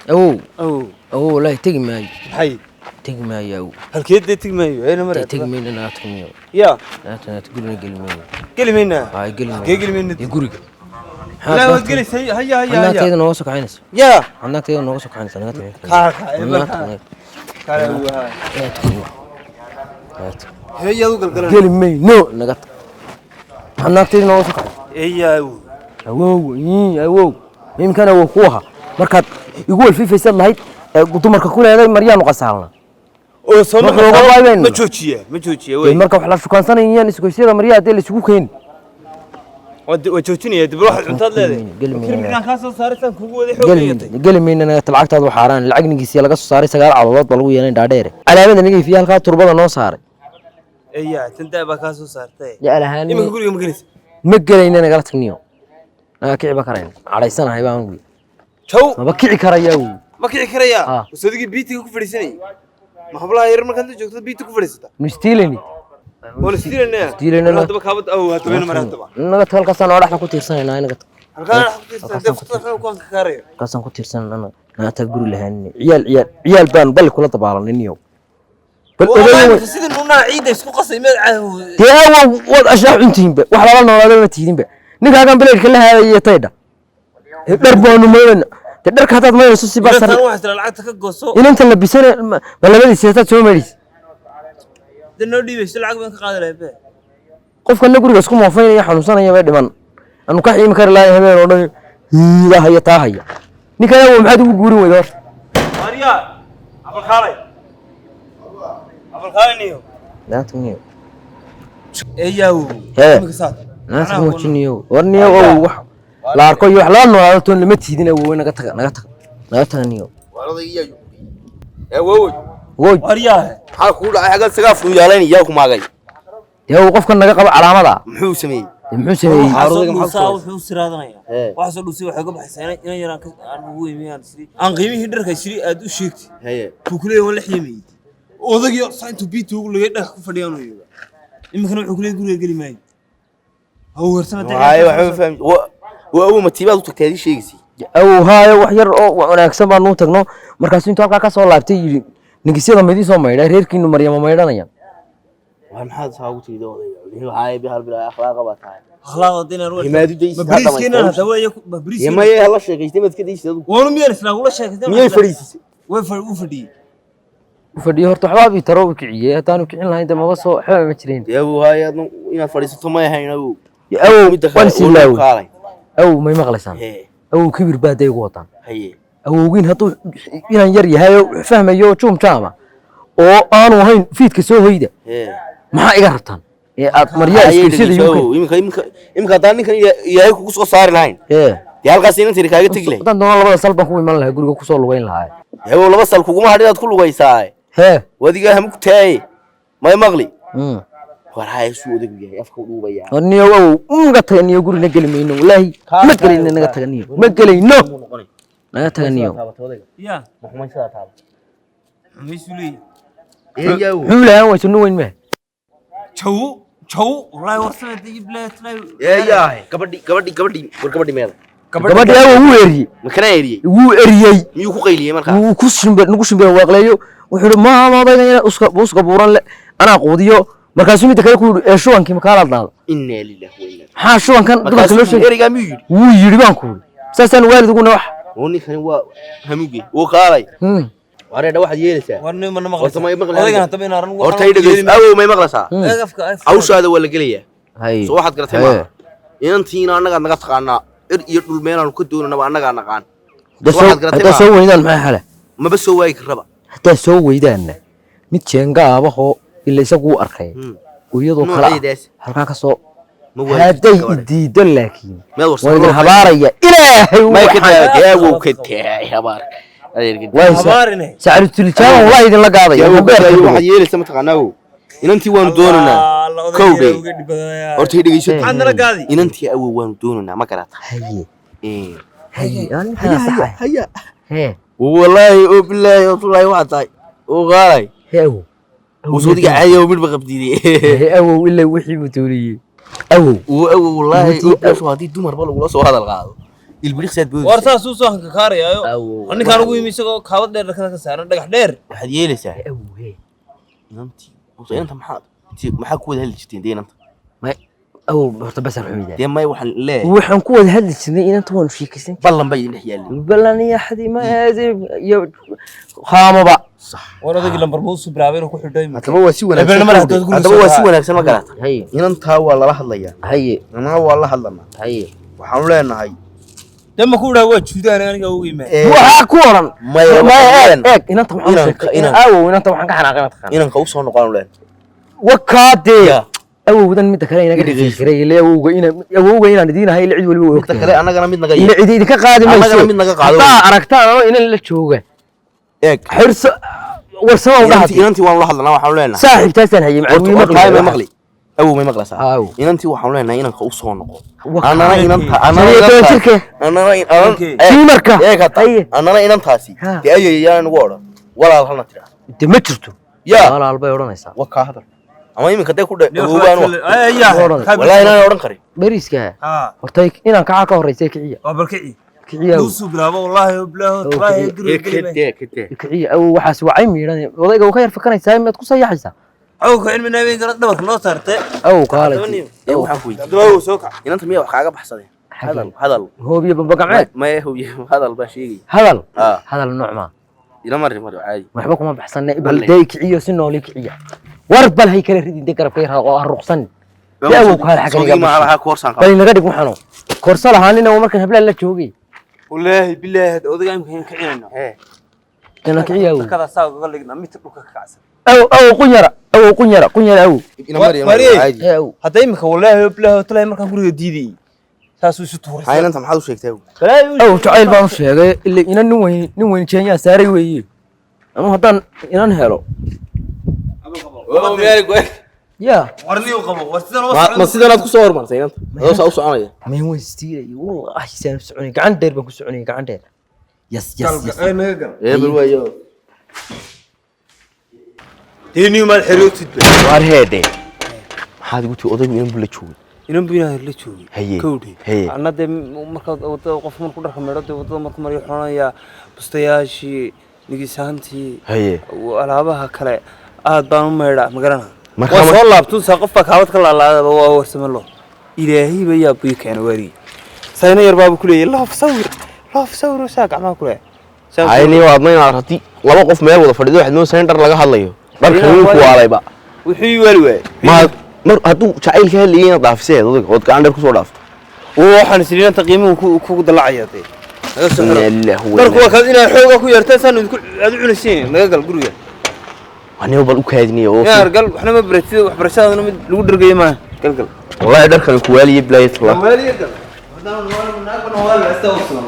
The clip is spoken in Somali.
Awow. Awow. Awow, wallaahi tegi maayo. Maxay? Tegi maayo, awow. Halkeed dee tegi maayo ayna mare? Dee tegi mayno, naga tagniyo. Ya. Naga tag, gurina geli mayno. Geli maynaa? Haa, geli mayno. Halkee geli mayno? Dee guriga. Ilaa waad gelaysa. Haya, haya, haya. Naagtayda nooga soo kaxaynaysa. Ya. Naagtayda nooga soo kaxaynaysa, naga tag. Kaa kaa. Naga tag, naga. Kaale, awow, haa. Naga tag, naga tag. Heeyaad u galgalan. Geli mayno, naga tag. Maxaad naagtayda nooga soo kaxay? Eeya, awow. Awow, ii, awow, imkan awow ku ahaa markaad igu walfifaysaad lahayd ee dumarka ku leeday maryaanu qasaalna. Oo soo Marka looga waabayno. Ma joojiya, ma joojiya? Dee Wey. Marka wax la shukaansanayaan isgoysyada maryaha dee laisugu keeni. Waa joojinaya dib waxaad cuntaad leedahay. Geli mayno. Kirmigaan kaa soo saaray saan kugu waday xoogga yatay. Geli mayno, naga tag. Lacagtaadu xaaraan, lacag ningiisiya laga soo saaray, 9 caloolood baa lagu yeelay dhaadheere, calaamada naga ifiya halkaa turbada noo saaray. Eeya, tan daa baa kaa soo saartay. Jecel ahaan. Iminka guriga ma gelaysa? Ma gelayna, nagala tagniyo, naga kici ba karayn, cadhaysanahay baan wi. Jaw. Maba kici karayaa wi. Ma kici karayaa? Ah. Wasadigii biitiga ku fadhiisanayay, ma hablaha yar markaad la joogto biiti ku fadhiisata? Nustiilani. Waa la isdiilanaya. Isdiilanaa. Haddaba kaabad awow, haddaba ina mare haddaba. Naga tag, halkaasaan oo dhexda ku tiirsanaynaa, naga tag. Halkaan ku tiirsan dee futada xun kuwan ka kaaraya. Halkaasaan ku tiirsanana, naga tag. Guri lahaanini, ciyaal ciyaal ciyaal baan balli kula dabaalanay niyow, bal oday wey. Sidii nunaa ciidda isku qasay meel caawo. Dee awow, waad ashaax cuntihinba, wax lala noolaada ma tiidinba. Ninkaagan bileydhka la haadaya taydha dhar baanu maydhayna, dee dharka haddaad maydhayso si baa Inantan sar. Waxay tira lacagta ka gooso. Inanta labisane ma labadiisa hataad soo maydhaysa? Dee noo dhiibayso, lacag baan ka qaadi lahay be. Qofkana guriga isku moofaynaya, xanuunsanaya bay dhiman anu ka xiimi kari lahay habeen oo dhan hiidaa haya taa haya. Ninkan awow, maxaad ugu guurin weyda horta? Maria abalkaalay, abalkaalay niyo. Naagta niyo. Eeyaw. Hee. Iminka saad. Naagta muujiniyo, war niyo ow, wax la arko iyo wax lala noolaado toon lama tiidin. Awow, naga taga, naga taga, naga taga niyo. Awoowey. Woy. Maria. Maxaa kugu dhacay? Xaggan sagaafku yaalayna yaa ku maagay? Dee awow, qofkan naga qaba calaamada. Muxuu sameeyey? Dee muxuu sameeyey? Waxaa soo Odayga maxaa dhuusaa ku wuxuu siraadanaya. Hee. Waxaa soo dhuusay, waxay uga baxaysaa inan yaraan aan ugu imiyaan sidii aan qiimihii dharka sidii aad u sheegtay. Haye. Buu ku leeyahay waan la xiimayey odagii saa intuu biiti ugu lugay dhagax ku fadhiyaan uu yidhi iminkana wuxuu ku leeyahay guriga geli maayo ha weersana. Haye, waxba fahmi waa awow, matiibaad u tagtay adii sheegaysay? Awow, haayo, wax yar oo wanaagsan baan nuu tagno. Markaasuu intuu halkaa ka soo laabtay yidhi ningisyada ma idiin soo maydha, reerkiinu maryama maydhanayaan. War maxaad saa ugu timid odayga? Haye, bihal bilaa akhlaaqa baa tahay. Akhlaaqda inaan u Himaadu daysid ma ha bariiskeenan dhamaystay. hadda waa ma Dee bariiskeenan. Maya, hala sheekaystay, maad ka daysid adigu. Waanu miyaan isla ula sheekaystay? Miyay fadhiisisay? Way u fadhiyey. U fadhiyo horta, waxbaa bii taro u kiciyey, haddaanu kicin lahayn dee maba soo waxba ma jireen. Dee awow, haye, adna inaad fadhiisato may ahayn, awow. Awow. Midda Waan kale isiilaawey. Kaalay. Awow, may maqlaysaan? Hee. Awow, kibir baa day ugu wataan. Haye. Awowgiin hadduu inaan yar yahay oo wax fahmayo oo juum jaama oo aanu ahayn fiidka soo hoyda. Hee. Maxaa iga rabtaan ee aad maryaa Haye, isgoysyada dhegeyso igu awow, iminka haddaan ninkan ilaahay kugu soo saari lahayn, ee dee halkaas inan tiri kaaga tegi lahayd. Haddaan doono labada sal baan ku iman lahaa, guriga kusoo lugayn lahaa. Dee awow, laba sal kuguma hadhin, inaad ku lugaysaa. Hee. Wadigaa hamug taaye, may maqli? Mm. War haye, suu odagu yahay afka u dhuubayaa. War niyo awow, naga taga niyo, gurina geli mayno, wallaahi ma gelayno, naga taga niyo, ma gelayno, naga taga niyo. Ya xumaysuu leeyahay. Muxuu lahaan way sunno weyn maaha. Jaw jaw, wallaahi warsana dii bilaatnay. Eeyahay, gabadhi gabadhi gabadhi, war gabadhi meeda? Gabadhi awow wuu eriyey. Makana eriyey? Wuu eriyey. Miyuu ku qayliyey markaa? Wuu ku shimbir nagu shimbir waaqleeyo, wuxuu yidhi maama odaygan ina uska uska buuran le anaa quudiyo. Markaasuu midda kale ku yidhi ee shubankii makaalaad daada. Innaa lillahi wa innaa. Maxaa shubankan dumarka loo Markaasuu sheegay? Ereygaa miyuu yidhi? Wuu yidhi baan ku yidhi, saasaan waalid uguna wax. Oo ninkani waa hamuge, wuu qaalay. Wareedha, waxaad yeelaysaa. War nin mana Horta may maqli. Odaygan haddaba inaan anigu Horta i dhegeyso awow, may maqlaysaa? Hawshaada waa la gelayaa. Hay. Soo waxaad garatay maaha, inantiina annagaad naga taqaanaa, ir iyo dhul meelaanu ka doonanaba annagaa naqaan. Waxaad garatay Haddaa maaha. soo weydaan maxaa xale? Maba soo waayi karraba. Haddaa soo weydaanna mid jeengaabahoo ila isagu u arkay iyadoo kale ah Noocyadaas. Halkaa ka soo Ma waayi hadday kartid gabadha. idiido laakiin Meel warsan waan idin loo habaaraya ilaahay. May ka waxaan daa awow, ka taay habaarka adeerka. Habaarine. Sacrutulijaaban wallahi idinla gaadaya. Awow, beerka ka taay, dubo. waxaad yeelaysaa mataqaanaa awow, inantii waanu doonanaa kowdhe. Horta i dhegeyso. Maxaad nala gaadi? Inantii awow waanu doonanaa, ma garata? Haye. Eh. Haye, ninkaa saxa. Haya. Hee. Wallaahi oo bilaahi oo tullaahi waxaad tahay oo qaalay. Hee awow. Wasuudiga caadi oo midba qabdiiday. Hee awow, ilaa wixii buu tooliyey awow. Wuu awow, wallaahi Inantii oo bilaash, haddii dumarba lagula soo hadal qaado. Ilbiriqsaad War boodaysaa. saas uu soo hanka kaarayaayo. Awow. Ninkaan ugu yimi isagoo kaabad dheer dhakada ka saaran, dhagax dheer. Waxaad yeelaysaa Awowhe. Inantii horta, inanta maxaa maxaa ku wada hadli jirteen dee inanta? May, awow, horta basar xumida. Dee may, waxaan leeyahay Waxaan ku wada hadli jirnay inanta, waanu sheekaysan. Ballan bay idin dhex yaalleen. Ballan iyo xadi ma iyo haamaba. Sax. War odaygii lambar buu usoo bilaabay inuu ku xidho imika. Haddaba waa si wanaagsan. Hebelna mar haddaad guriga Haddaba soo waa si raaci. wanaagsan, ma garata? Haye. Inantaa waa lala hadlayaa. Haye. Anaa waa la hadlanaa. Haye. Waxaanu leenahay Dee ma ku idhaha waa juudaan aniga ugu yimaa? Waxaa ku oran. Maya. Maya, eeg eeg, inanta waxaan Inanka- sheegtay inanka. awow, inanta waxaan ka xanaaqay mataqaan. Inanka usoo noqoanu leenahay. Wakaadee. Ya. Awowdan midda kale inaga Idhigayso. dhigay jiray ile awowga ina awowga inaan idiin ahay ile cid waliba way Midda ogtahay. kale annagana mid naga Ile yeel. cidi idinka qaadi mayso. Annagana mid naga qaado. Haddaa aragtaan anoo inan la jooga, Eeg. xirso warsama u Inantii dhahati. Inantii waanu la hadlanaa, waxaanu leenahay Saaxiibtaasaan hayay horta macallimiin. horta may maqli, awow, may maqlaysaa? Awow. Inantii waxaanu leenahay inanka usoo noqo. Wakaa. Annana inanta annana 15 inantaasi jirka. Annana Okay. Sii marka. Eeg hadda. Haye. Annana inantaasi Ha. dee ayayaan nagu odhan walaal halna tiraa. De ma jirto. Ya. Walaal bay odhanaysaa. Wa kaa hadal ama iminka dee ku dhe awowgaan wa. Odhan. Walaahi inaan odhan karin. Beriiska horta inaan kacaa ka horreysay, kiciya. Waa balkici. Kiciya awow. Nuusuu bilaabo, wallaahi bilaaho Awow, wallaahi kiciya. guriga geli maayo. Kiciya awow, waxaas wacay miidhan odayga uu ka yar fakanaysaa, miyaad ku sayaxaysaa? Cawga cilmi naabeen kala dhabarka noo saartay. Awow, kaalay. Ee, waxaan ku weydiiyey Haddaba awow soo kac. Inanta miyaa wax kaaga baxsadeen? Hadal, hadal. Hoobiyo bambagacmeed. Maya, hubiye hadal baa sheegay. Hadal. Ah. Hadal nooc maa? Ila mari mari caadi. Waxba kuma baxsanay bal. Walle. Dee kiciyo, si nooli kiciya. War bal hay kala ridin, dee garabka yar ha ruqsanin. Dee awow, kaale xagga Sawdigii iga ma baxsan. lahaa koorsaan Bal qaba. inaga dhig, waxaano korso lahaanina waa markaan hablaha la joogay. Wallaahi bilaahi hadda odayga imika ayaan kicinayna. Dana kiciya awow. Dhakada saa ugaga dhignaa mitir dhulka ka kacsan. Awow, awow, qunyara awow, qunyara qunyara awow. Ila mari mari Mariye. caadi. Ee awow. Hadda imika wallaahi bilaahi talahi markaan guriga diidayay saasuu isu tuuray. Maxaa inanta maxaad u sheegtay awow? Balaayo. Awow, jacayl baan u sheegay ile inan nin weyn, nin weyn jeenyaa saaray weeye. Anuu haddaan inan helo ya. Warniyu qabo war sidan Ma sidanaad ku soo hormartay inanta adoo saa u soconaya? Meen waan istiirayay wallaahi, saan u soconay gacan dheer baan ku soconayay, gacan dheer, yes yes yes. Ee bal waayo. Dee maad xerootid ba. Waar heedhe, maxaad igu tii odaygu inan buu la joogay? Inan buu inaa la joogay. Haye. Kowdhi. Haye. Anna dee markaad wadada qof markuu dharka meedho, dee wadada markuu mariyo xonaya bustayaashii, nigisaantii, Haye. alaabaha kale aad baan u meydhaa, ma garana. Marka waa soo laabtun saa qof baa kaabad ka laalaadaba waa warsame lo ilaahay ba yaa buyi keena waarigi sayna yar baaba ku leeyahay loof sawir, loof sawir, saa gacmaha ku leeyahay. Hayni waadna inaad rati laba qof meel wada fadhido, waxaad moodaysaa in dhar laga hadlayo dharka wuu ku waalayba. Wuxuu ii waali waayey. Ma mar hadduu jacayl ka hadlayay inaad dhaafisay odayga ood gacan dheer kusoo dhaafto. Waxaan isliinanta qiimuhu kugu dallacaya dee naga soo Inna xiro. lillahi wa Dharku inna waa kaas inaad xoogaa ku yeertaan saan idinku aad u cunaysiin naga gal guriga. Aniga bal u kaadiniya oo Inaad gal waxna ma baratid, waxbarashadaaduna mid lagu dhargayo maaha, gal gal. Wallahi dharkan ku waaliye bilaayad. Waaliye gal. Haddaan naag bana waali, istaa u sugan.